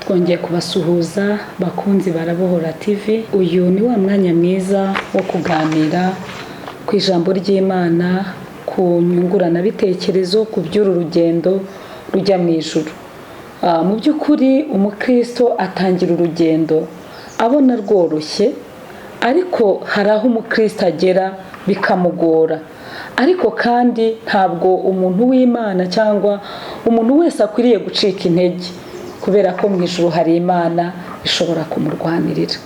Twongeye kubasuhuza bakunzi barabohora TV. Uyu ni wa mwanya mwiza wo kuganira ku ijambo ry'Imana, ku nyunguranabitekerezo, ku by'uru rugendo rujya mu ijuru. Mu by'ukuri umukristo atangira urugendo abona rworoshye, ariko hari aho umukristo agera bikamugora. Ariko kandi ntabwo umuntu w'Imana cyangwa umuntu wese akwiriye gucika intege, kubera ko mu ijuru hari Imana ishobora kumurwanirira.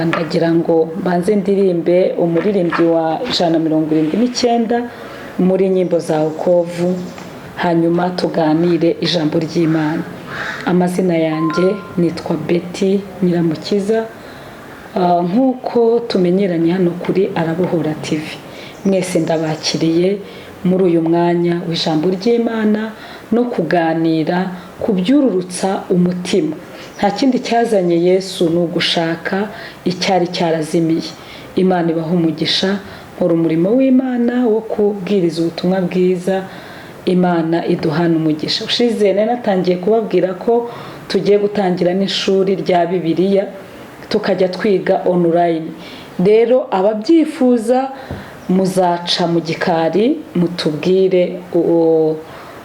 Ndagira ngo mbanze ndirimbe umuririmbyi wa 179 muri nyimbo za wokovu, hanyuma tuganire ijambo ry'Imana. Amazina yanjye nitwa Betty Nyiramukiza, nk'uko tumenyeranye hano kuri Arabohora TV. Mwese ndabakiriye muri uyu mwanya w'ijambo ry'Imana no kuganira ku byururutsa umutima. Nta kindi cyazanye Yesu ni ugushaka icyari cyarazimiye. Imana ibaha umugisha, nkora umurimo w'Imana wo kubwiriza ubutumwa bwiza, Imana iduhana umugisha. Ushize nari natangiye kubabwira ko tugiye gutangira n'ishuri rya Bibiliya, tukajya twiga online. Rero ababyifuza muzaca mu gikari mutubwire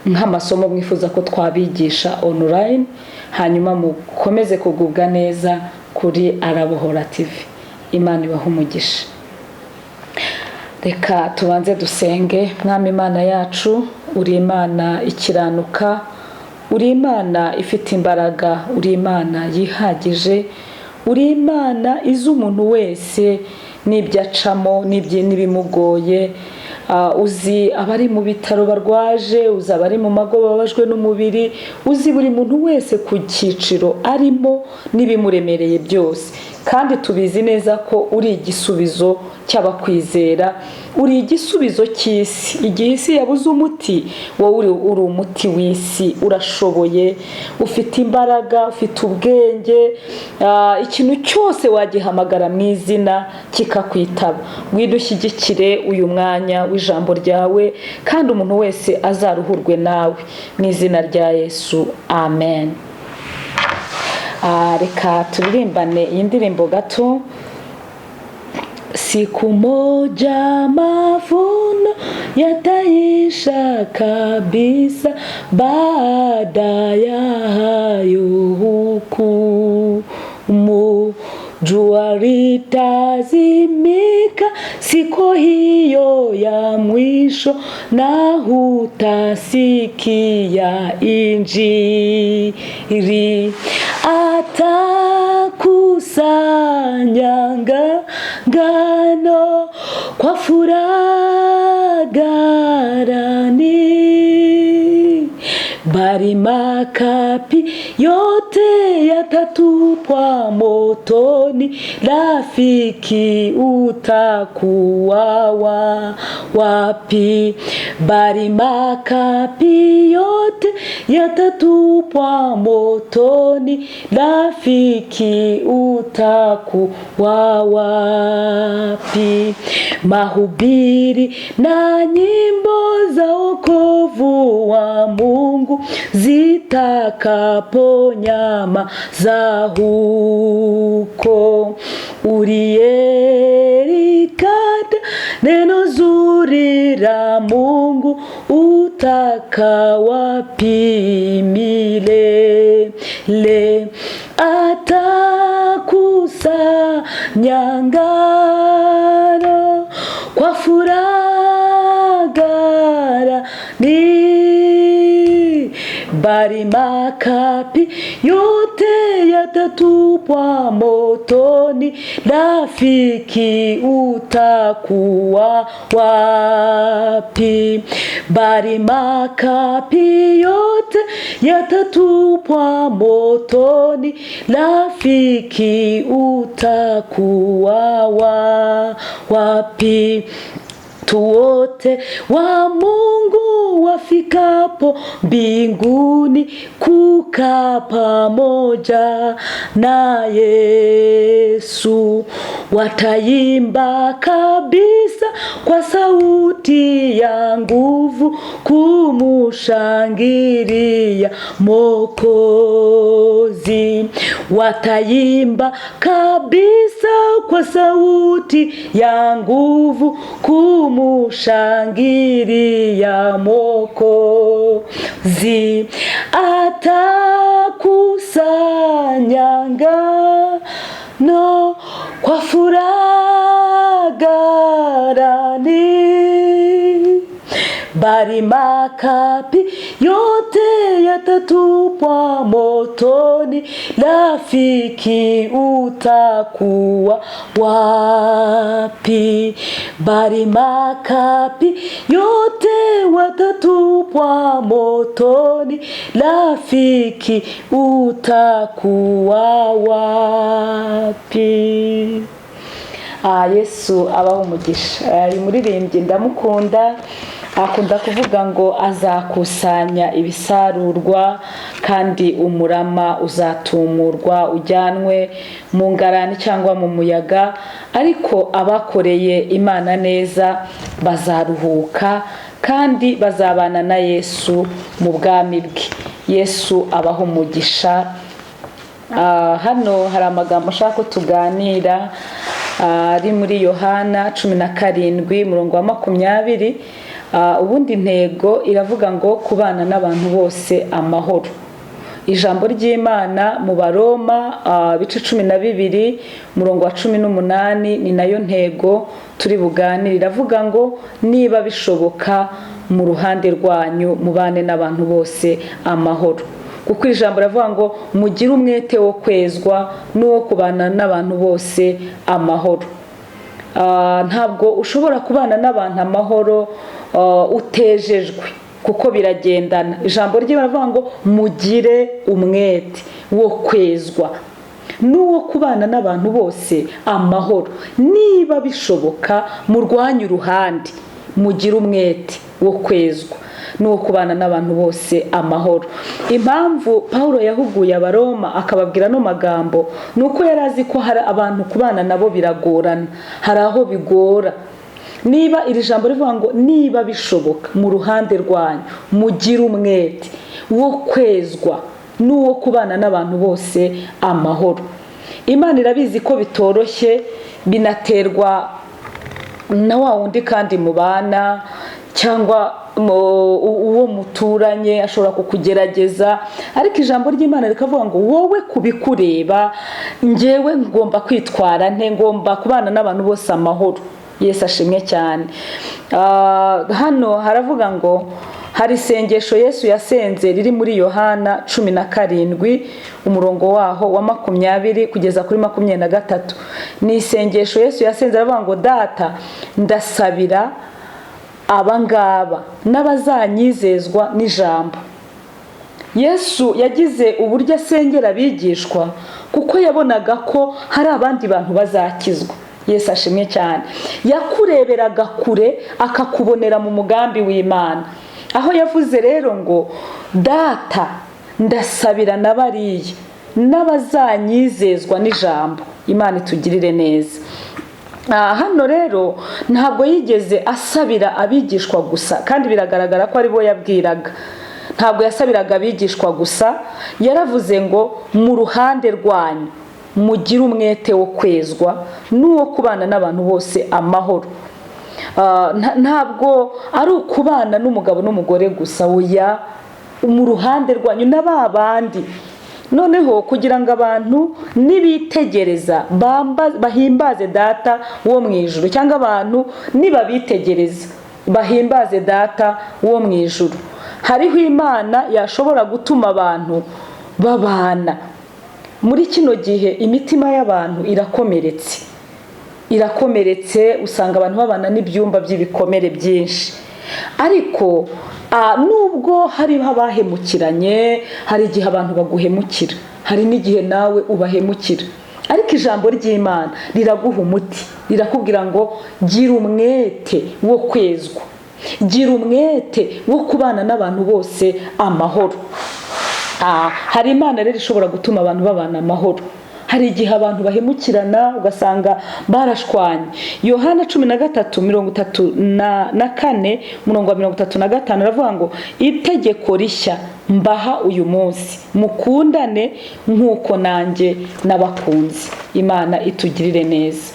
nk'amasomo mwifuza ko twabigisha online, hanyuma mukomeze kugubwa neza kuri Arabohora TV. Imana ibahe umugisha. Reka tubanze dusenge. Mwami Imana yacu, uri Imana ikiranuka, uri Imana ifite imbaraga, uri Imana yihagije, uri Imana izi umuntu wese n'ibyo acamo n'ibimugoye. Uzi abari mu bitaro barwaje, uzi abari mu mago bababajwe n'umubiri, uzi buri muntu wese ku cyiciro arimo n'ibimuremereye byose. Kandi tubizi neza ko uri igisubizo cy'abakwizera, uri igisubizo cy'isi. Igihe isi yabuze umuti, wowe uri umuti w'isi, urashoboye, ufite imbaraga, ufite ubwenge, ikintu cyose wagihamagara mu izina kikakwitaba. Widushyigikire uyu mwanya w'ijambo ryawe, kandi umuntu wese azaruhurwe nawe mu izina rya Yesu, amen. Reka turirimbane iyi ndirimbo gato. Siku moja mavuno yataisha kabisa, baada ya hayo hukumu, jua litazimika siku hiyo ya mwisho, na hutasikia injili. Atakusanya ngano kwa furaha ghalani, bali makapi yote yatatupwa motoni, rafiki utakuwa wapi? Bali makapi yote yatatupwa motoni, rafiki utakuwa wapi? Mahubiri na nyimbo za wokovu wa Mungu zitakaponyama za huko, uliyelikata neno zuri la Mungu utakaa wapi milele? Atakusanya ngano kwa furaha ghalani, bali makapi yote yatatupwa motoni, rafiki utakuwa wapi? Bali makapi yote yatatupwa motoni, rafiki utakuwa wapi? Watu wote wa Mungu wafikapo mbinguni kukaa pamoja na Yesu, wataimba kabisa kwa sauti ya nguvu kumushangilia Mwokozi. Wataimba kabisa kwa sauti ya nguvu kumushangilia Mwokozi. Atakusanya ngano kwa furaha ghalani, bali makapi yote yatatupwa motoni. Rafiki, utakuwa wapi? Bali makapi yote watatupwa motoni. Rafiki, utakuwa wapi? Yesu abaho umugisha. Uyu muririmbyi ndamukunda, akunda kuvuga ngo azakusanya ibisarurwa kandi umurama uzatumurwa ujyanwe mu ngarani cyangwa mu muyaga, ariko abakoreye Imana neza bazaruhuka kandi bazabana na Yesu mu bwami bwe. Yesu abaho umugisha. Hano hari amagambo ashaka ko tuganira ari muri Yohana 17 umurongo wa 20. Ubundi intego iravuga ngo kubana n'abantu bose amahoro. Ijambo ry'Imana mu Baroma ibice 12 umurongo wa 18 ni nayo ntego turi buganire. Iravuga ngo niba bishoboka mu ruhande rwanyu mubane n'abantu bose amahoro. Kuko ijambo riravuga ngo mugire umwete wo kwezwa n'uwo kubana n'abantu bose amahoro. Ntabwo ushobora kubana n'abantu amahoro utejejwe, kuko biragendana. Ijambo rye baravuga ngo mugire umwete wo kwezwa n'uwo kubana n'abantu bose amahoro. Niba bishoboka murwanye uruhande, mugire umwete wo kwezwa n'uwo kubana n'abantu bose amahoro. Impamvu Pawulo yahuguye Abaroma akababwira no magambo ni uko yari azi ko hari abantu kubana nabo biragorana, hari aho bigora. Niba iri jambo rivuga ngo niba bishoboka mu ruhande rwanyu mugire umwete wo kwezwa n'uwo kubana n'abantu bose amahoro. Imana irabizi ko bitoroshye, binaterwa na wa wundi kandi mubana cyangwa uwo muturanye ashobora kukugerageza, ariko ijambo ry'Imana rikavuga ngo wowe kubikureba, njyewe ngomba kwitwara nte, ngomba kubana n'abantu bose amahoro. Yesu ashimwe cyane. Hano haravuga ngo hari isengesho Yesu yasenze riri muri Yohana 17 umurongo waho wa 20 kugeza kuri 23. Ni isengesho Yesu yasenze aravuga ngo Data, ndasabira abangaba n'abazanyizezwa n'ijambo. Yesu yagize uburyo asengera abigishwa kuko yabonaga ko hari abandi bantu bazakizwa. Yesu ashimwe cyane. Yakureberaga kure akakubonera mu mugambi w'Imana. Aho yavuze rero ngo Data, ndasabira na bariya n'abazanyizezwa n'ijambo. Imana itugirire neza. Hano rero ntabwo yigeze asabira abigishwa gusa, kandi biragaragara ko aribo yabwiraga. Ntabwo yasabiraga abigishwa gusa, yaravuze ngo mu ruhande rwanyu mugire umwete wo kwezwa n'uwo kubana n'abantu bose amahoro. Ntabwo ari ukubana n'umugabo n'umugore gusa, oya, mu ruhande rwanyu na ba bandi. Noneho kugira ngo abantu nibitegereza bahimbaze Data wo mu ijuru, cyangwa abantu nibabitegereza bahimbaze Data wo mu ijuru. Hariho Imana yashobora gutuma abantu babana. Muri kino gihe imitima y'abantu irakomeretse, irakomeretse, usanga abantu babana n'ibyumba by'ibikomere byinshi. Ariko nubwo hariho abahemukiranye, hari igihe abantu baguhemukira, hari n'igihe nawe ubahemukira, ariko ijambo ry'Imana riraguha umuti, rirakubwira ngo gira umwete wo kwezwa, gira umwete wo kubana n'abantu bose amahoro. Hari Imana rero ishobora gutuma abantu babana amahoro. Hari igihe abantu bahemukirana, ugasanga barashwanye. Yohana 13:34, umurongo wa 35 aravuga ngo: "Itegeko rishya mbaha uyu munsi, mukundane nk'uko nanjye nabakunze." Imana itugirire neza.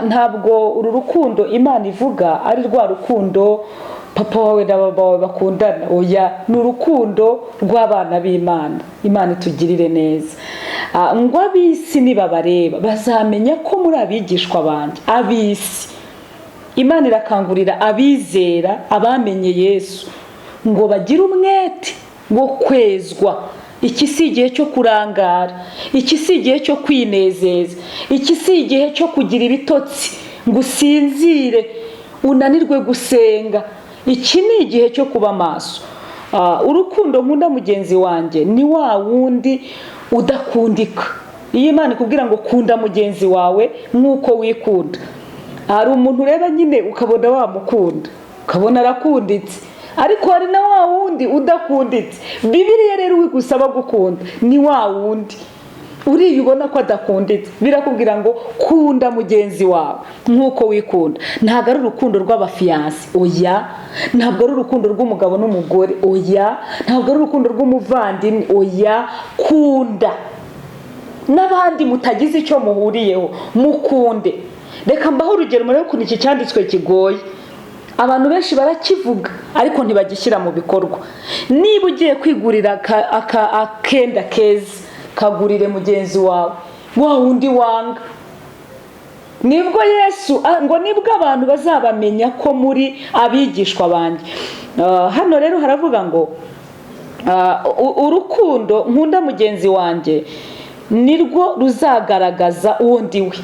Ntabwo uru rukundo Imana ivuga ari rwa rukundo papa wawe na mama wawe bakundana. Oya, ni urukundo rw'abana b'Imana. Imana itugirire neza. Ngo ab'isi nibabareba bazamenya ko muri abigishwa banjye. Ab'isi, Imana irakangurira abizera, abamenye Yesu, ngo bagire umwete wo kwezwa. Iki si igihe cyo kurangara, iki si igihe cyo kwinezeza, iki si igihe cyo kugira ibitotsi ngo usinzire unanirwe gusenga. Iki ni igihe cyo kuba maso. Urukundo nkunda mugenzi wanjye ni wa wundi udakundika. Iyo Imana ikubwira ngo kunda mugenzi wawe nk'uko wikunda, hari umuntu ureba nyine ukabona wamukunda, ukabona arakunditse, ariko hari na wa wundi udakunditse. Bibiliya rero wigusaba gukunda ni wa wundi uriya ubona ko adakunditse. Birakubwira ngo kunda mugenzi wawe nk'uko wikunda. Ntabwo ari urukundo rw'abafiyanse, oya. Ntabwo ari urukundo rw'umugabo n'umugore, oya. Ntabwo ari urukundo rw'umuvandimwe, oya. Kunda n'abandi mutagize icyo muhuriyeho, mukunde. Reka mbaho urugero murebe ukuntu iki cyanditswe kigoye. Abantu benshi barakivuga ariko ntibagishyira mu bikorwa. Niba ugiye kwigurira akenda keza, kagurire mugenzi wawe, wa wundi wanga. Nibwo Yesu ngo nibwo abantu bazabamenya ko muri abigishwa banjye. Hano rero haravuga ngo urukundo nkunda mugenzi wanjye nirwo ruzagaragaza uwo ndiwe.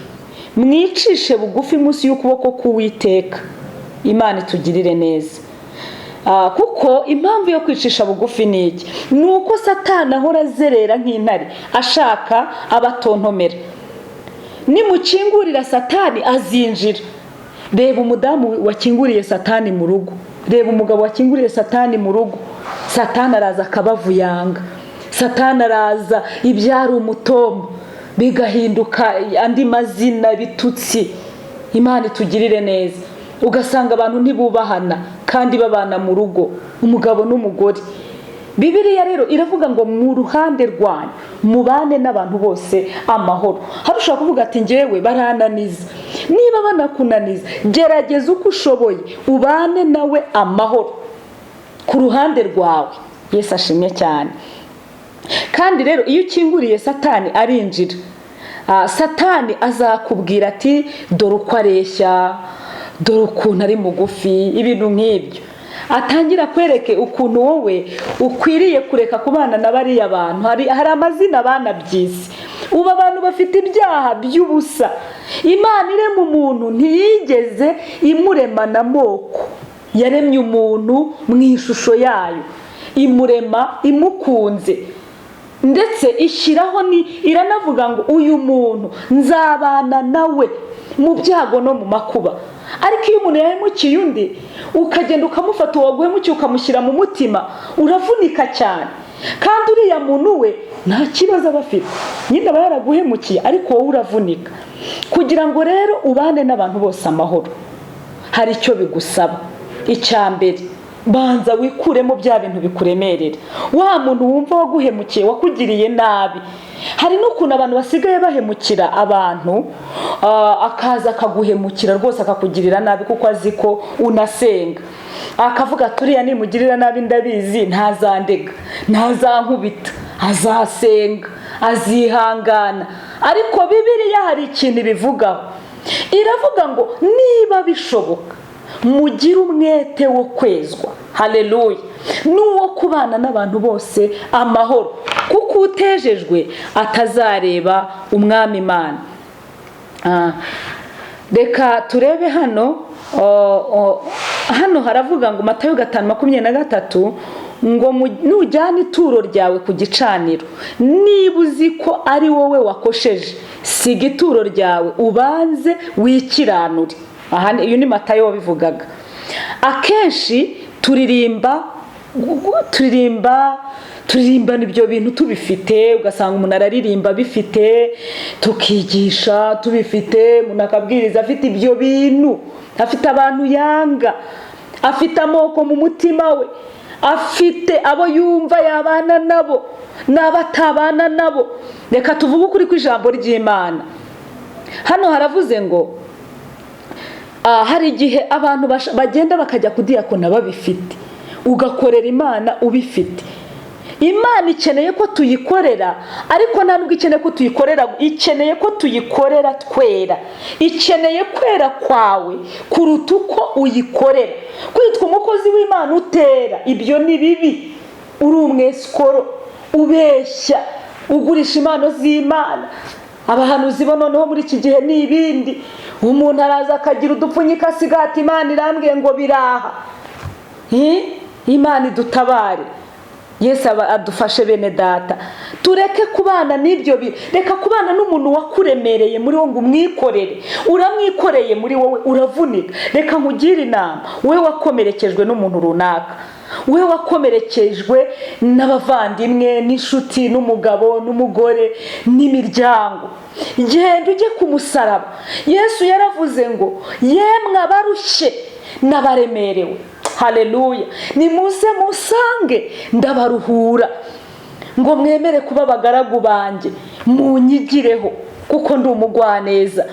Mwicishe bugufi munsi y'ukuboko k'Uwiteka. Imana itugirire neza. Kuko impamvu yo kwicisha bugufi ni iki? Ni uko Satani ahora azerera nk'intare ashaka abatontomera. Nimukingurira Satani azinjira. Reba umudamu wakinguriye Satani mu rugo, reba umugabo wakinguriye Satani mu rugo. Satani araza akabavuyanga, Satani araza ibyara umutombo bigahinduka andi mazina, ibitutsi. Imana itugirire neza. Ugasanga abantu ntibubahana kandi babana mu rugo, umugabo n'umugore. Bibiliya rero iravuga ngo mu ruhande rwanyu mubane n'abantu bose amahoro. Hari ushobora kuvuga ati: "Ngewe barananiza." Niba banakunaniza, gerageza uko ushoboye ubane nawe amahoro ku ruhande rwawe. Yesu ashimwe cyane. Kandi rero iyo ukinguriye Satani arinjira. Satani azakubwira ati: "Dore uko areshya, dore ukuntu ari mugufi," ibintu nk'ibyo. Atangira kwereke ukuntu wowe ukwiriye kureka kubana na bariya bantu. Hari amazina banabyise. Ubu abantu bafite ibyaha by'ubusa. Imana irema umuntu ntiyigeze imuremana amoko. Yaremye umuntu mu ishusho yayo, imurema imukunze, ndetse ishyiraho ni iranavuga ngo: "Uyu muntu nzabana nawe mu byago no mu makuba." Ariko iyo umuntu yahemukiye undi, ukagenda ukamufata uwaguhemukiye ukamushyira mu mutima, uravunika cyane. Kandi uriya muntu we nta kibazo aba afite, nyine aba yaraguhemukiye, ariko wowe uravunika. Kugira ngo rero ubane n'abantu bose amahoro, hari icyo bigusaba. Icya mbere, banza wikuremo bya bintu bikuremerera. Wa muntu wumva waguhemukiye, wakugiriye nabi, hari n'ukuntu abantu basigaye bahemukira abantu, akaza akaguhemukira rwose, akakugirira nabi kuko azi ko unasenga, akavuga ati: "Uriya nimugirira nabi ndabizi ntazandega, ntazankubita, azasenga, azihangana." Ariko Bibiliya hari ikintu ibivugaho. Iravuga ngo niba bishoboka mugire umwete wo kwezwa, haleluya, n'uwo kubana n'abantu bose amahoro, kuko utejejwe atazareba Umwami Imana. Reka turebe hano. Hano haravuga ngo Matayo 5:23 ngo nujyana ituro ryawe ku gicaniro, niba uzi ko ari wowe wakosheje, siga ituro ryawe ubanze wikiranure. Aha uyu ni Matayo wabivugaga. Akenshi turirimba Turirimbana ibyo bintu tubifite, ugasanga umuntu araririmba bifite, tukigisha tubifite, umuntu akabwiriza afite ibyo bintu, afite abantu yanga, afite amoko mu mutima we, afite abo yumva yabana nabo n'abo atabana nabo. Reka tuvuge ukuri kw'ijambo ry'Imana. Hano haravuze ngo hari igihe abantu bagenda bakajya kudiyakona babifite, ugakorera Imana ubifite. Imana ikeneye ko tuyikorera, ariko nta nubwo ikeneye ko tuyikorera, ikeneye ko tuyikorera twera. Ikeneye kwera kwawe kuruta uko uyikorera. Kwitwa umukozi w'Imana utera ibyo ni bibi, uri umwesikoro, ubeshya, ugurisha impano z'Imana. Abahanuzi bo noneho muri iki gihe ni ibindi. Umuntu araza akagira udupfunyika asigati, "Imana irambwiye ngo biraha." Imana idutabare, Yesu adufashe. Bene data, tureke kubana n'ibyo. Reka kubana n'umuntu wakuremereye muri wowe ngo umwikorere. Uramwikoreye muri wowe, uravunika. Reka nkugire inama, wowe wakomerekejwe n'umuntu runaka, wowe wakomerekejwe n'abavandimwe n'inshuti n'umugabo n'umugore n'imiryango, genda ujye ku musaraba. Yesu yaravuze ngo: "Yemwe abarushye n'abaremerewe," haleluya, "nimuze musange ndabaruhura, ngo mwemere kuba abagaragu banjye, munyigireho kuko ndi umugwaneza."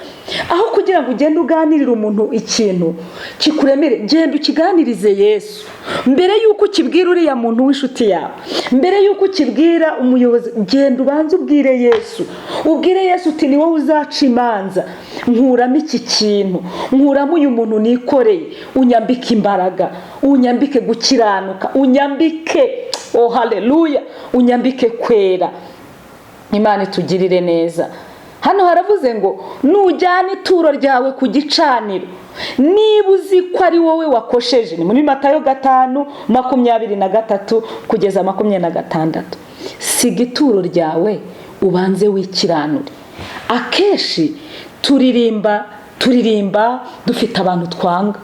Aho kugira ngo ugende uganirire umuntu ikintu kikuremere, genda ukiganirize Yesu mbere y'uko ukibwira uriya muntu w'inshuti yawe, mbere y'uko ukibwira umuyobozi. Genda ubanze ubwire Yesu, ubwire Yesu uti: "Ni wowe uzaca imanza, nkuramo iki kintu, nkuramo uyu muntu nikoreye, unyambike imbaraga, unyambike gukiranuka, unyambike, oh haleluya, unyambike kwera." Imana itugirire neza. Hano haravuze ngo nujyana ituro ryawe ku gicaniro, niba uzi ko ari wowe wakosheje, ni muri Matayo 5:23 kugeza 26, siga ituro ryawe ubanze wikiranure. Akenshi turirimba dufite abantu twanga,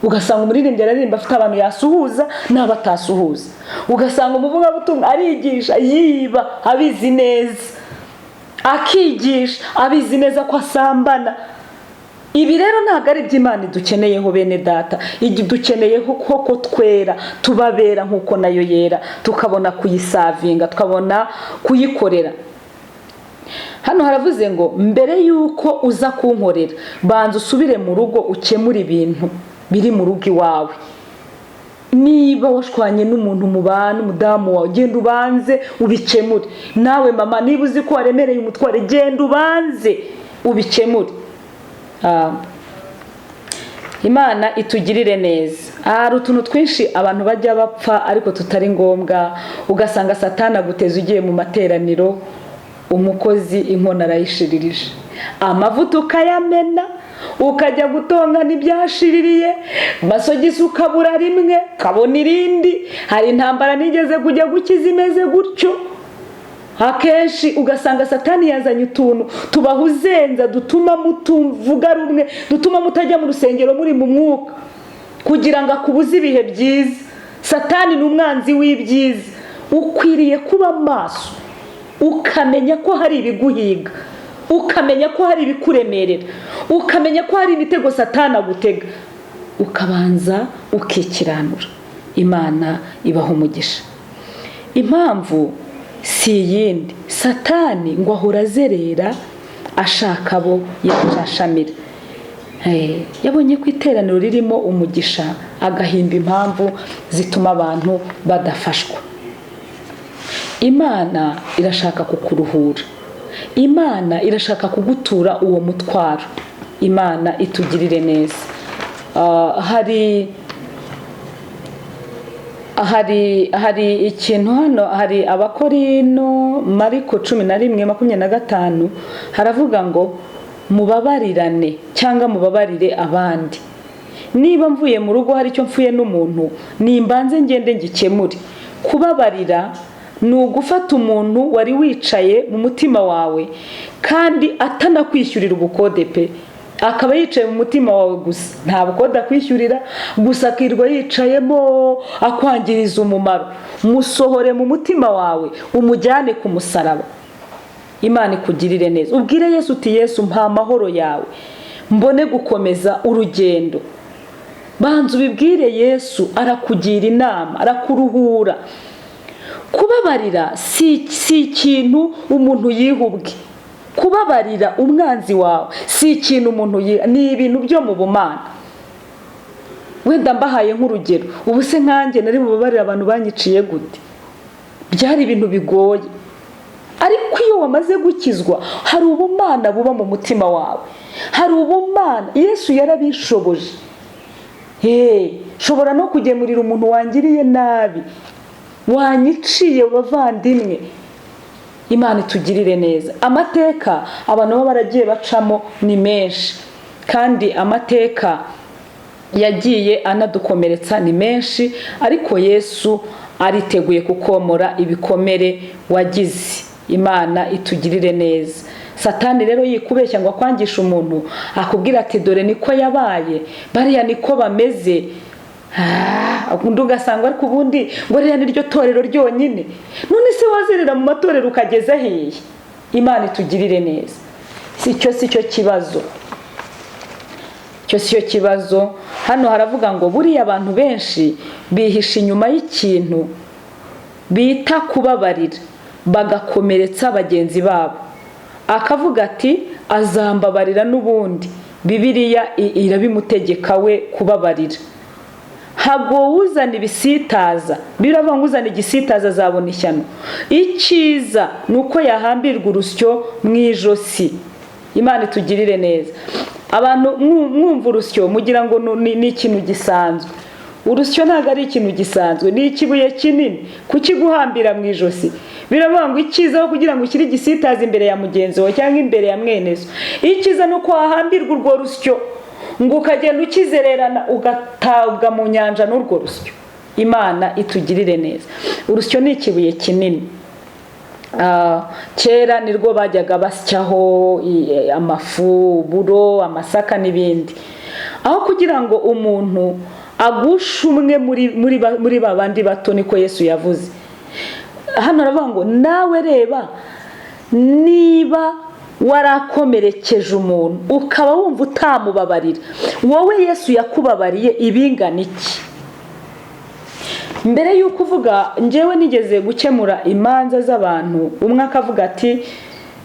ugasanga umuririmbyi araririmba afite abantu yasuhuza n'abo atasuhuza, ugasanga umuvugabutumwa arigisha yiba abizi neza, akigisha abizi neza ko asambana. Ibi rero ntabwo ari iby'Imana idukeneyeho, bene data. Dukeneyeho koko twera, tubabera nk'uko nayo yera, tukabona kuyisavinga, tukabona kuyikorera. Hano haravuze ngo mbere y'uko uza kunkorera, banza usubire mu rugo ukemure ibintu biri mu rugo iwawe. Niba washwanye n'umuntu mubana, umudamu wawe, genda ubanze ubikemure. Nawe mama, niba uzi ko waremereye umutware, genda ubanze ubikemure. Imana itugirire neza. Hari utuntu twinshi abantu bajya bapfa ariko tutari ngombwa, ugasanga Satani aguteza ugiye mu materaniro, umukozi inkono arayishiririje, amavuta ukayamena, ukajya gutongana ibyashiririye, masogisi ukabura rimwe ukabona irindi. Hari intambara nigeze kujya gukiza imeze gutyo. Akenshi ugasanga Satani yazanye utuntu tubahuzenza, dutuma mutuvuga rumwe, dutuma mutajya mu rusengero muri mu mwuka, kugira ngo akubuze ibihe byiza. Satani ni umwanzi w'ibyiza. Ukwiriye kuba maso, ukamenya ko hari ibiguhiga, ukamenya ko hari ibikuremerera, ukamenya ko hari imitego Satani agutega, ukabanza ukikiranura. Imana ibaha umugisha. Impamvu si iyindi, Satani ngo ahora azerera ashaka abo yacashamira. Yabonye ko iteraniro ririmo umugisha, agahimba impamvu zituma abantu badafashwa. Imana irashaka kukuruhura, Imana irashaka kugutura uwo mutwaro. Imana itugirire neza. Hari ikintu hano, hari Abakorino, Mariko 11:25, haravuga ngo mubabarirane cyangwa mubabarire abandi. Niba mvuye mu rugo hari icyo mfuye n'umuntu, nimbanze ngende ngikemure. Kubabarira ni ugufata umuntu wari wicaye mu mutima wawe kandi atanakwishyurira ubukode pe. Akaba yicaye mu mutima wawe gusa, ntabwo akwishyurira gusa, akirwa yicayemo akwangiriza umumaro. Musohore mu mutima wawe, umujyane ku musaraba. Imana ikugirire neza. Ubwire Yesu uti: "Yesu, mpa amahoro yawe mbone gukomeza urugendo." Banza ubibwire Yesu, arakugira inama, arakuruhura. Kubabarira si ikintu umuntu yiha ubwe. Kubabarira umwanzi wawe si ikintu umuntu yiha, ni ibintu byo mu bumana. Wenda mbahaye nk'urugero, ubu se nkanjye nari bubabarire abantu banyiciye gute? Byari ibintu bigoye. Ariko iyo wamaze gukizwa, hari ubumana buba mu mutima wawe, hari ubumana. Yesu yarabishoboje. Nshobora no kugemurira umuntu wangiriye nabi, wanyiciye. Bavandimwe, Imana itugirire neza. Amateka abantu baba baragiye bacamo ni menshi, kandi amateka yagiye anadukomeretsa ni menshi, ariko Yesu ariteguye kukomora ibikomere wagize. Imana itugirire neza. Satani rero yikubeshya ngo akwangishe umuntu, akubwira ati: "Dore niko yabaye, bariya niko bameze." Undi ugasanga ariko ubundi ngo ririya niryo torero ryonyine. None se wazerera mu matorero ukageza hehe? Imana itugirire neza. Si cyo kibazo, icyo si cyo kibazo. Hano haravuga ngo buriya abantu benshi bihisha inyuma y'ikintu bita kubabarira, bagakomeretsa bagenzi babo. Akavuga ati: "Azambabarira n'ubundi, Bibiliya irabimutegeka we kubabarira." Hagowe uzana ibisitaza. Biravuga ngo uzana igisitaza azabona ishyano. Icyiza ni uko yahambirwa urusyo mu ijosi. Imana itugirire neza. Abantu mwumva urusyo mugira ngo ni ikintu gisanzwe. Urusyo ntabwo ari ikintu gisanzwe, ni ikibuye kinini kukiguhambira mu ijosi. Biravuga ngo icyiza aho kugira ngo ushyire igisitaza imbere ya mugenzi wawe cyangwa imbere ya mwene so, icyiza ni uko wahambirwa urwo rusyo, ngo ukagenda ukizererana, ugatabwa mu nyanja n'urwo rusyo. Imana itugirire neza. Urusyo ni ikibuye kinini. Kera nirwo bajyaga basyaho amafu, uburo, amasaka n'ibindi. Aho kugira ngo umuntu agushe umwe muri ba bandi bato, niko Yesu yavuze. Hano aravuga ngo nawe reba, niba warakomerekeje umuntu ukaba wumva utamubabarira, wowe Yesu yakubabariye ibingana iki? Mbere y'uko uvuga, njyewe nigeze gukemura imanza z'abantu, umwe akavuga ati: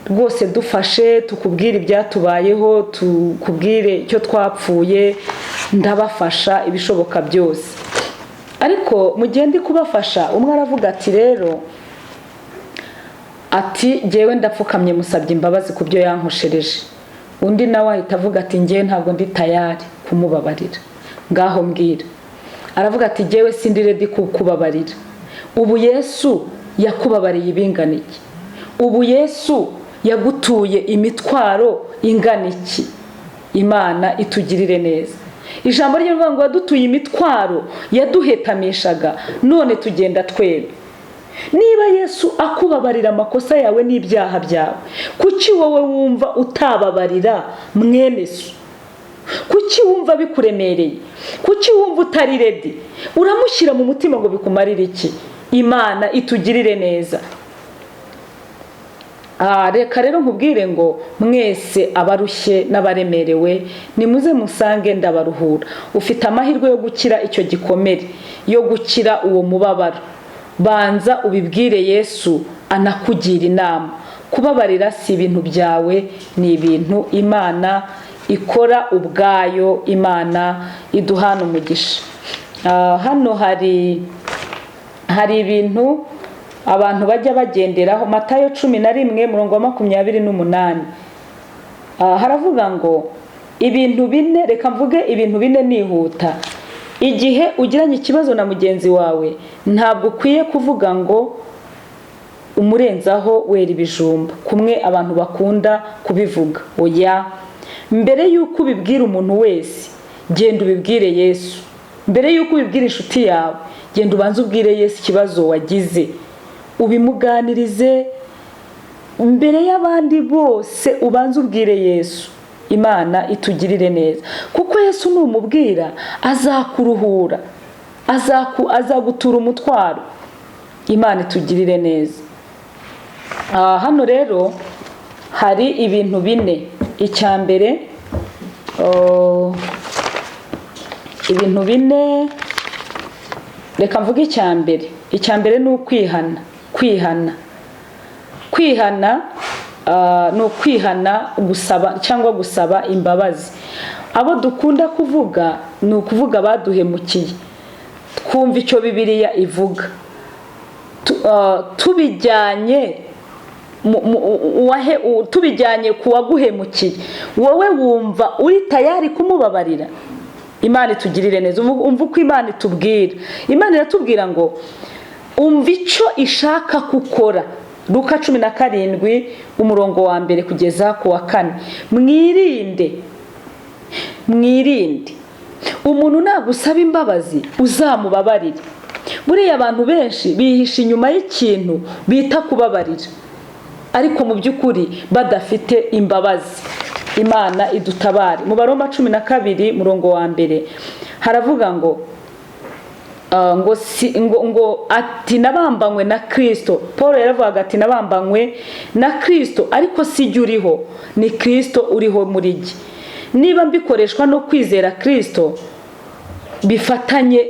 "Rwose dufashe tukubwire ibyatubayeho, tukubwire icyo twapfuye." Ndabafasha ibishoboka byose, ariko mu gihe ndi kubafasha, umwe aravuga ati: "Rero," ati, "ngewe ndapfukamye, musabye imbabazi ku byo yankoshereje." Undi nawe ahita avuga ati: "Ngewe ntabwo ndi tayari kumubabarira." Ngaho mbwira. Aravuga ati: "Ngewe sindi ready kukubabarira." Ubu Yesu yakubabariye ibingana iki? Ubu Yesu yagutuye imitwaro ingana iki? Imana itugirire neza. Ijambo rye rivuga ngo yadutuye imitwaro yaduhetamishaga, none tugenda twebwe. Niba Yesu akubabarira amakosa yawe n'ibyaha byawe, kuki wowe wumva utababarira mwene so? Kuki wumva bikuremereye? Kuki wumva utari ready? Uramushyira mu mutima ngo bikumarire iki? Imana itugirire neza. Reka rero nkubwire ngo mwese abarushye n'abaremerewe, nimuze musange ndabaruhura. Ufite amahirwe yo gukira icyo gikomere, yo gukira uwo mubabaro. Banza ubibwire Yesu, anakugira inama. Kubabarira si ibintu byawe, ni ibintu Imana ikora ubwayo. Imana iduhana umugisha. Hano hari ibintu abantu bajya bagenderaho. Matayo 11, murongo wa 28, haravuga ngo ibintu bine. Reka mvuge ibintu bine nihuta. Igihe ugiranye ikibazo na mugenzi wawe, ntabwo ukwiye kuvuga ngo umurenzaho wera ibijumba, kumwe abantu bakunda kubivuga. Oya, mbere y'uko ubibwira umuntu wese, genda ubibwire Yesu. Mbere y'uko ubibwira inshuti yawe, genda ubanze ubwire Yesu ikibazo wagize, ubimuganirize. Mbere y'abandi bose, ubanze ubwire Yesu. Imana itugirire neza, kuko Yesu numubwira azakuruhura, azagutura umutwaro. Imana itugirire neza. Hano rero hari ibintu bine. Icya mbere, ibintu bine, reka mvuge icya mbere. Icya mbere ni ukwihana. Kwihana, kwihana ni ukwihana, gusaba cyangwa gusaba imbabazi. Abo dukunda kuvuga ni ukuvuga baduhemukiye, twumva icyo Bibiliya ivuga, tubijyanye tubijyanye ku waguhemukiye, wowe wumva uri tayari kumubabarira? Imana itugirire neza. Umva uko Imana itubwira. Imana iratubwira ngo umva icyo ishaka gukora. Luka 17, umurongo wa 1 kugeza ku wa 4. Mwirinde, mwirinde. Umuntu nagusaba imbabazi uzamubabarire. Buriya abantu benshi bihisha inyuma y'ikintu bita kubabarira, ariko mu by'ukuri badafite imbabazi. Imana idutabare. Mu Baroma 12, murongo wa 1, haravuga ngo ngo si ngo ngo ati nabambanywe na Kristo. Paul yaravugaga ati nabambanywe na Kristo, ariko si jye uriho, ni Kristo uriho muri jye. Niba mbikoreshwa no kwizera Kristo, bifatanye,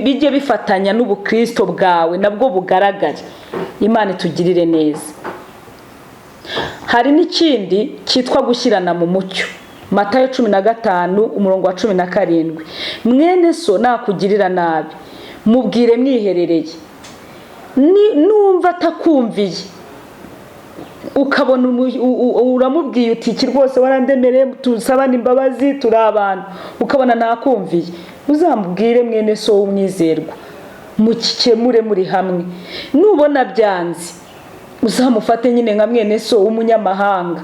bijye bifatanya n'ubukristo bwawe, nabwo bugaragare. Imana itugirire neza. Hari n'ikindi cyitwa gushyirana mu mucyo. Matayo 15, umurongo wa 17: mwene so nakugirira nabi, mubwire mwiherereye. Numva atakumviye, ukabona uramubwiye uti iki rwose warandemereye, tusabane imbabazi, turi abantu, ukabona ntakumviye, uzamubwire mwene so w'umwizerwa, mukikemure muri hamwe. Nubona byanze, uzamufate nyine nka mwene so w'umunyamahanga.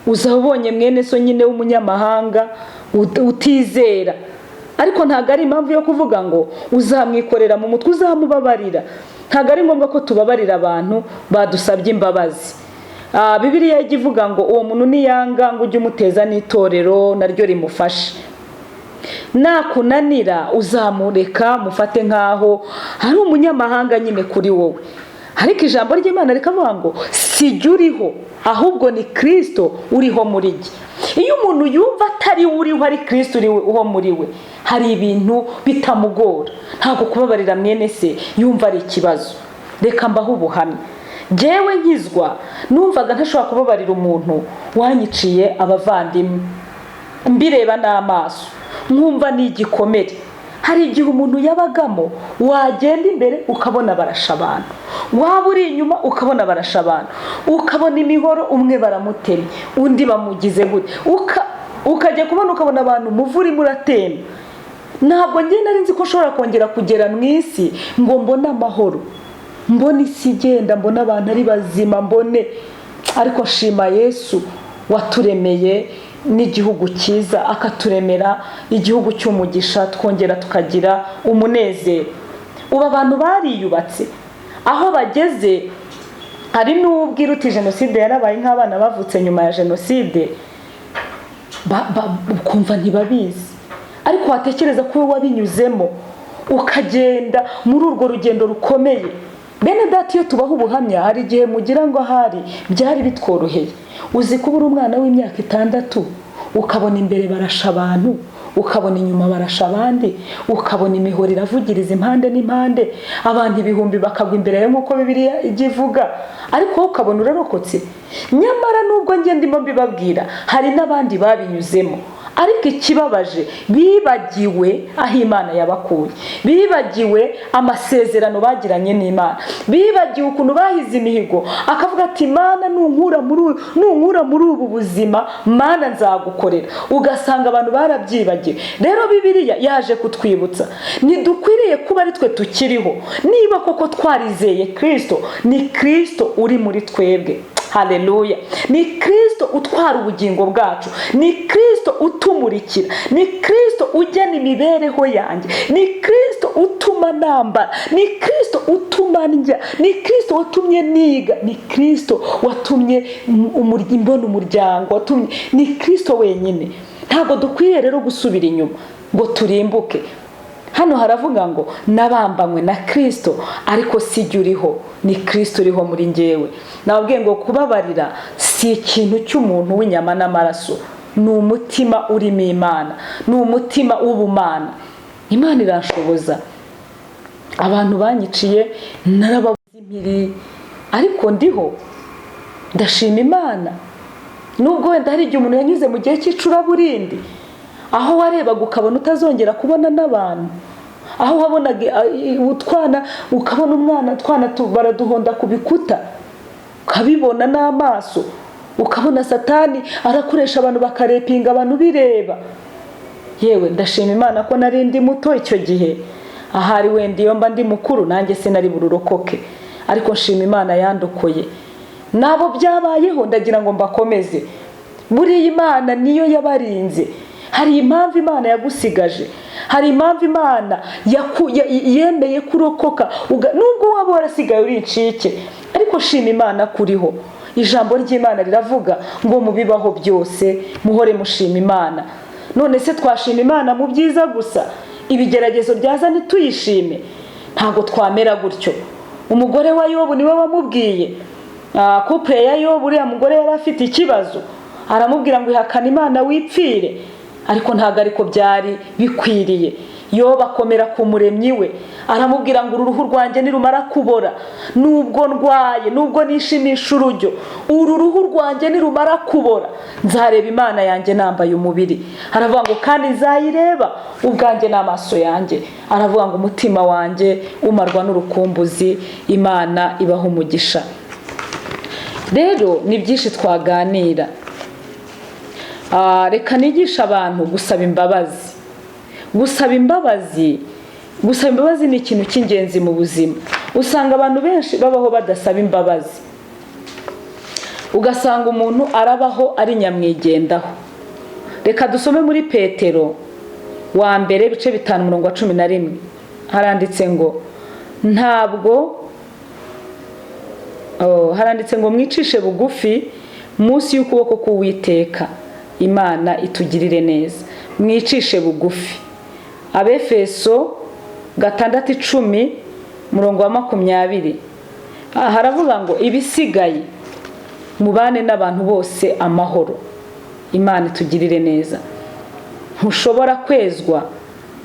Uzaba ubonye mwene so nyine w'umunyamahanga utizera, ariko ntabwo ari impamvu yo kuvuga ngo uzamwikorera mu mutwe. Uzamubabarira. Ntabwo ari ngombwa ko tubabarira abantu badusabye imbabazi. Bibiliya ijya ivuga ngo uwo muntu niyanga, ngo ujye umuteza n'itorero naryo rimufashe. Nakunanira uzamureka, mufate nk'aho ari umunyamahanga nyine kuri wowe. Ariko ijambo ry'Imana rikavuga ngo si jye uriho, ahubwo ni Kirisito uriho muri jye. Iyo umuntu yumva atari we uriho, ari Kirisito uriho muri we, hari ibintu bitamugora. Ntabwo kubabarira mwene se yumva ari ikibazo. Reka mbaho ubuhamya. Jyewe nkizwa numvaga ntashobora kubabarira umuntu wanyiciye abavandimwe mbireba n'amaso, nkumva ni igikomere. Hari igihe umuntu yabagamo, wagenda imbere ukabona barasha abantu, waba uri inyuma ukabona barasha abantu, ukabona imihoro, umwe baramutemye, undi bamugize gute, ukajya kubona ukabona abantu umuvu urimo uratemba. Ntabwo njye nari nzi ko nshobora kongera kugera mu isi ngo mbone amahoro, mbone isi igenda, mbone abantu ari bazima, mbone. Ariko shima Yesu waturemeye n'igihugu cyiza, akaturemera igihugu cy'umugisha, twongera tukagira umunezero. Ubu abantu bariyubatse aho bageze. Hari n'ubwira uti jenoside yarabaye, nk'abana bavutse nyuma ya jenoside ukumva ntibabizi. Ariko watekereza ko wowe wabinyuzemo, ukagenda muri urwo rugendo rukomeye. Bene data, iyo tubaha ubuhamya, hari igihe mugira ngo ahari byari bitworoheye. Uzi kuba uri umwana w'imyaka 6, ukabona imbere barasha abantu, ukabona inyuma barasha abandi, ukabona imihoro iravugiriza impande n'impande, abantu ibihumbi bakagwa imbere yawe nk'uko Bibiliya ijya ivuga, ariko wowe ukabona urarokotse? Nyamara nubwo njye ndimo mbibabwira, hari n'abandi babinyuzemo, ariko ikibabaje bibagiwe aho Imana yabakuye, bibagiwe amasezerano bagiranye n'Imana, bibagiwe ukuntu bahize imihigo, akavuga ati Mana, nunkura muri ubu buzima, Mana nzagukorera. Ugasanga abantu barabyibagiwe. Rero Bibiliya yaje kutwibutsa, ntidukwiriye kuba ari twe tukiriho. Niba koko twarizeye Kirisito, ni Kirisito uri muri twebwe. Haleluya! Ni Kirisito utwara ubugingo bwacu, ni Kirisito utumurikira, ni Kirisito ugena imibereho yanjye, ni Kirisito. utuma nambara, ni Kirisito utuma ndya, ni Kirisito watumye niga, ni Kirisito watumye mbona umuryango, watumye, ni Kirisito wenyine. Ntabwo dukwiye rero gusubira inyuma ngo turimbuke. Hano haravuga ngo nabambanywe na Kirisito, ariko si jye uriho, ni Kirisito uriho muri njyewe. Nababwiye ngo kubabarira si ikintu cy'umuntu w'inyama n'amaraso, ni umutima urimo Imana, ni umutima w'ubumana. Imana irashoboza. Abantu banyiciye narababuze impiri, ariko ndiho, ndashima Imana. Nubwo wenda hari igihe umuntu yanyuze mu gihe cy'icuraburindi, aho warebaga ukabona utazongera kubona n'abantu, aho wabonaga utwana, ukabona umwana, utwana baraduhonda ku bikuta, ukabibona n'amaso, ukabona Satani arakoresha abantu bakarepinga abantu bireba. Yewe, ndashima Imana ko nari ndi muto icyo gihe. Ahari wenda iyo mba ndi mukuru nanjye sinari bururokoke, ariko nshima Imana yandokoye. Nabo byabayeho, ndagira ngo mbakomeze. Buriya Imana niyo yabarinze. Hari impamvu Imana yagusigaje, hari impamvu Imana yemeye kurokoka nubwo waba warasigaye uri incike, ariko shima Imana kuriho. Ijambo ry'Imana riravuga ngo mu bibaho byose muhore mushima Imana. None se twashima Imana mu byiza gusa, ibigeragezo byaza ntituyishime? Ntabwo twamera gutyo. Umugore wa Yobu niwe wamubwiye, couple ya Yobu, uriya mugore yari afite ikibazo, aramubwira ngo ihakane Imana wipfire. Ariko ntabwo ariko byari bikwiriye. Yobu akomera ku Muremyi we, aramubwira ngo uru ruhu rwanjye nirumara kubora, nubwo ndwaye, nubwo nishimisha urujyo, uru ruhu rwanjye nirumara kubora, nzareba Imana yanjye nambaye umubiri. Aravuga ngo kandi nzayireba ubwanjye n'amaso yanjye. Aravuga ngo umutima wanjye umarwa n'urukumbuzi. Imana ibaha umugisha. Rero ni byinshi twaganira. Reka nigishe abantu gusaba imbabazi. Gusaba imbabazi ni ikintu cy'ingenzi mu buzima. Usanga abantu benshi babaho badasaba imbabazi, ugasanga umuntu arabaho ari nyamwigendaho. Reka dusome muri Petero wa mbere, ibice 5, umurongo wa 11. Haranditse ngo ntabwo oh, haranditse ngo mwicishe bugufi munsi y'ukuboko k'Uwiteka, Imana itugirire neza. Mwicishe bugufi. Abefeso 6:10, murongo wa 20. Aha haravuga ngo ibisigaye mubane n'abantu bose amahoro. Imana itugirire neza. Ntushobora kwezwa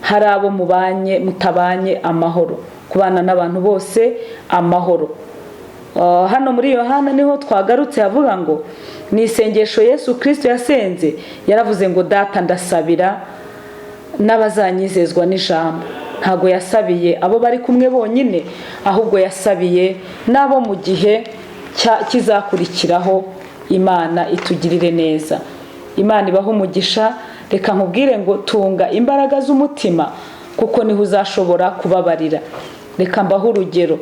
hari abo mubanye mutabanye amahoro. Kubana n'abantu bose amahoro. Hano muri Yohana niho twagarutse, havuga ngo ni isengesho Yesu Kirisito yasenze. Yaravuze ngo Data, ndasabira n'abazanyizezwa n'ijambo. Ntabwo yasabiye abo bari kumwe bonyine, ahubwo yasabiye n'abo mu gihe kizakurikiraho. Imana itugirire neza, Imana ibahe umugisha. Reka nkubwire ngo tunga imbaraga z'umutima, kuko niho uzashobora kubabarira. Reka mbahe urugero.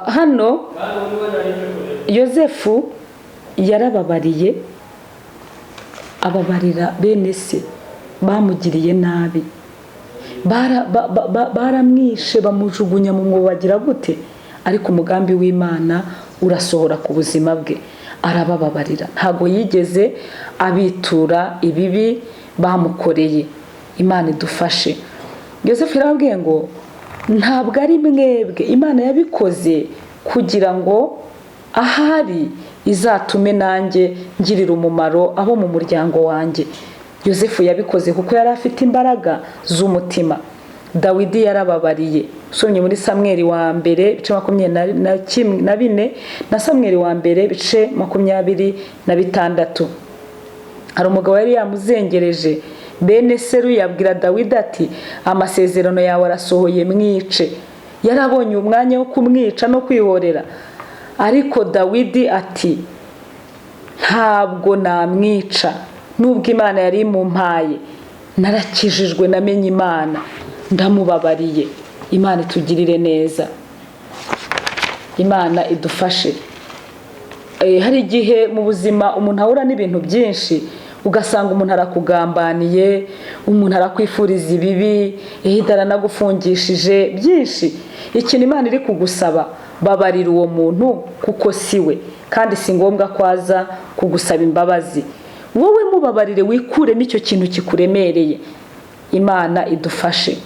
Hano Yosefu yarababariye, ababarira bene se bamugiriye nabi. Baramwishe, bamujugunya mu mwobo, bagira gute, ariko umugambi w'Imana urasohora ku buzima bwe, arabababarira. Ntabwo yigeze abitura ibibi bamukoreye. Imana idufashe. Yosefu yarababwiye ngo ntabwo ari mwebwe, Imana yabikoze kugira ngo ahari izatume nanjye ngirira umumaro abo mu muryango wanjye. Yosefu yabikoze kuko yari afite imbaraga z'umutima. Dawidi yarababariye. Usomye muri Samweri wa mbere ibice 24 na Samweri wa mbere ibice 26, hari umugabo yari yamuzengereje. Bene Seruya abwira Dawidi ati amasezerano yawe arasohoye, mwice. Yarabonye umwanya wo kumwica no kwihorera, ariko Dawidi ati ntabwo namwica nubwo Imana yari imumpaye. Narakijijwe, namenye Imana, ndamubabariye. Imana itugirire neza, Imana idufashe. Hari igihe mu buzima umuntu ahura n'ibintu byinshi, Ugasanga umuntu arakugambaniye, umuntu arakwifuriza ibibi, ehita aranagufungishije byinshi. Ikintu Imana iri kugusaba, babarira uwo muntu kuko si we, kandi si ngombwa ko aza kugusaba imbabazi. Wowe mubabarire, wikuremo icyo kintu kikuremereye. Imana idufashe.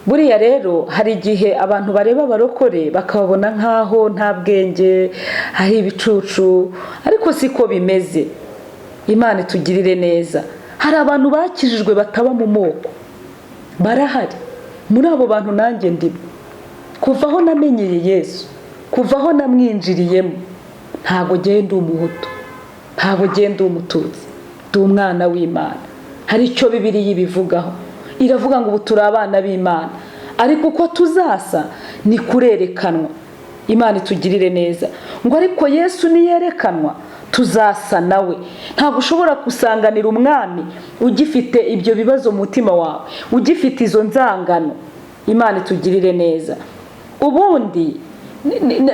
Buriya rero hari igihe abantu bareba abarokore bakababona nk'aho nta bwenge, hari ibicucu, ariko siko bimeze. Imana itugirire neza. Hari abantu bakijijwe bataba mu moko, barahari. Muri abo bantu nanjye ndimo. Kuva aho namenyeye Yesu, kuva aho namwinjiriyemo, ntabwo ngenda umuhutu, ntabwo ngenda umututsi, ndi umwana w'Imana. Hari icyo Bibiliya ibivugaho, iravuga ngo ubu turi abana b'Imana, ariko uko tuzasa ni kurerekanwa. Imana itugirire neza. Ngo ariko Yesu niyerekanwa tuzasa nawe. Ntabwo ushobora gusanganira umwami ugifite ibyo bibazo mu mutima wawe, ugifite izo nzangano. Imana itugirire neza. Ubundi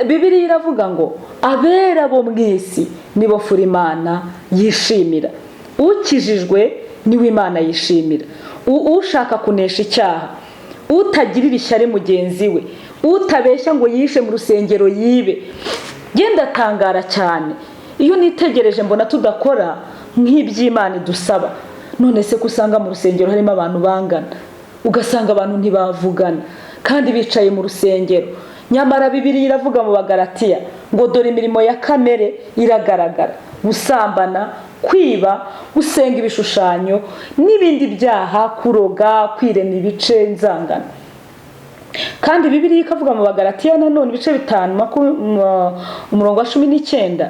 Bibiliya iravuga ngo abera bo mu isi nibo fura Imana yishimira. Ukijijwe niwe Imana yishimira. Ushaka kunesha icyaha, utagirira ishyari mugenzi we, utabeshya ngo yishe mu rusengero yibe. Genda tangara cyane iyo nitegereje mbona tudakora nk'iby'Imana idusaba. None se ko usanga mu rusengero harimo abantu bangana, ugasanga abantu ntibavugana kandi bicaye mu rusengero. Nyamara Bibiliya iravuga mu Bagalatiya ngo dore imirimo ya kamere iragaragara: gusambana, kwiba, gusenga ibishushanyo n'ibindi byaha, kuroga, kwirema ibice, nzangano. Kandi Bibiliya ikavuga mu Bagalatiya nanone ibice 5 umurongo wa 19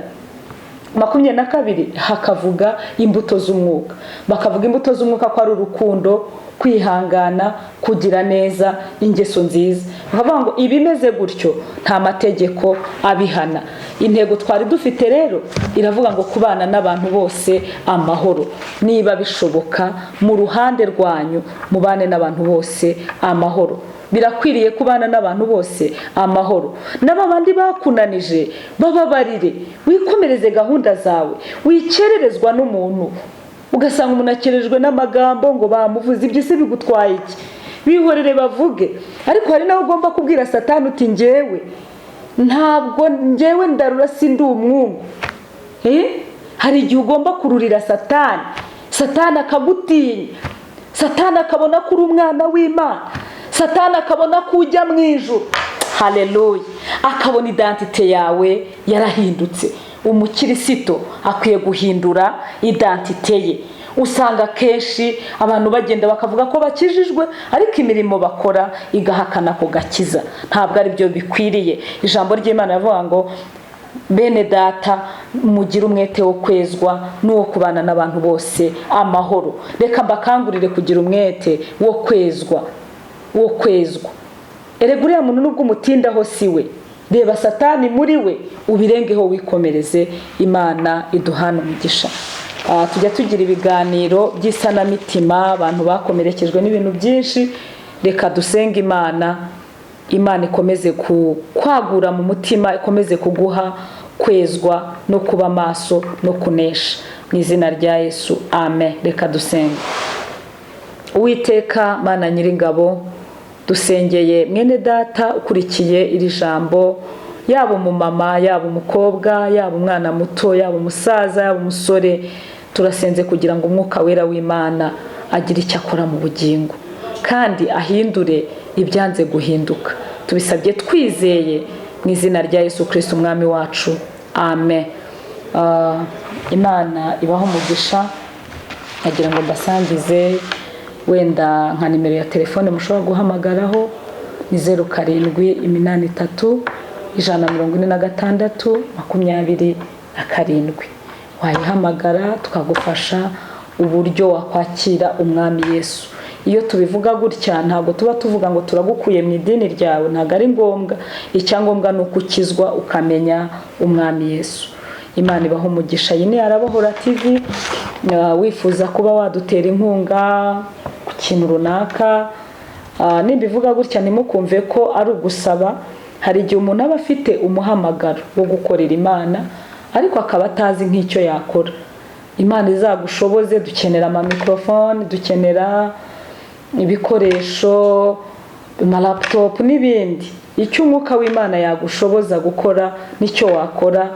22, hakavuga imbuto z'umwuka. Bakavuga imbuto z'umwuka ko ari urukundo, kwihangana, kugira neza, ingeso nziza. Bakavuga ngo ibimeze gutyo nta mategeko abihana. Intego twari dufite rero iravuga ngo kubana n'abantu bose amahoro. Niba bishoboka mu ruhande rwanyu mubane n'abantu bose amahoro. Birakwiriye kubana n'abantu bose amahoro. N'aba bandi bakunanije bababarire, wikomereze gahunda zawe, wikererezwa n'umuntu. Ugasanga umuntu akerejwe n'amagambo ngo bamuvuze, ibyo se bigutwaye iki? Bihorere bavuge. Ariko hari nawe ugomba kubwira Satani uti njyewe ntabwo, njyewe ndarura, sindi umwungu. Hari igihe ugomba kururira Satani, Satani akagutinya, Satani akabona ko uri umwana w'Imana, Satani akabona ko ujya mu ijuru. Haleluya! Akabona identité yawe yarahindutse. Umukirisito akwiye guhindura identité ye. Usanga akenshi abantu bagenda bakavuga ko bakijijwe, ariko imirimo bakora igahakana ku gakiza. Ntabwo ari byo bikwiriye. Ijambo ry'Imana rivuga ngo bene data mugire umwete wo kwezwa n'uwo kubana n'abantu bose amahoro. Reka mbakangurire kugira umwete wo kwezwa, wo kwezwa. Erega uriya muntu nubwo umutindaho si we, reba Satani muri we, ubirengeho wikomereze. Imana iduhana umugisha. Tujya tugira ibiganiro by'isanamitima, abantu bakomerekejwe n'ibintu byinshi. Reka dusenge Imana, Imana ikomeze kwagura mu mutima, ikomeze kuguha kwezwa no kuba maso no kunesha, mu izina rya Yesu, amen. Reka dusenge. Uwiteka Mana Nyiringabo, dusengeye mwene data ukurikiye iri jambo, yaba umumama, yaba umukobwa, yaba umwana muto, yaba umusaza, yaba umusore. Turasenze kugira ngo Umwuka Wera w'Imana agire icyo akora mu bugingo kandi ahindure ibyanze guhinduka. Tubisabye twizeye mu izina rya Yesu Kirisiti Umwami wacu, amen. Imana ibaho umugisha. Nkagira ngo mbasangize wenda nka nimero ya telefone mushobora guhamagaraho, ni 0783 146 27. Wayihamagara tukagufasha uburyo wakwakira Umwami Yesu. Iyo tubivuga gutya ntabwo tuba tuvuga ngo turagukuye mu idini ryawe, ntabwo ari ngombwa. Icyangombwa ni uko ukizwa ukamenya Umwami Yesu. Imana ibaho umugisha. Iyi ni Arabohora TV. Wifuza kuba wadutera inkunga ku kintu runaka, nimbivuga gutya ntimukumve ko ari ugusaba. Hari igihe umuntu aba afite umuhamagaro wo gukorera Imana. ariko akaba atazi nk'icyo yakora. Imana izagushoboze. Dukenera amamikorofone, dukenera ibikoresho, amalaptop n'ibindi. Icyo Umwuka w'Imana yagushoboza gukora nicyo wakora,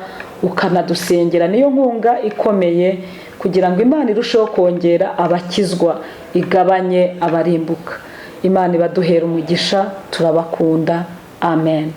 ukanadusengera. Niyo nkunga ikomeye kugira ngo Imana irusheho kongera abakizwa, igabanye abarimbuka. Imana ibaduhera umugisha, turabakunda. Amen.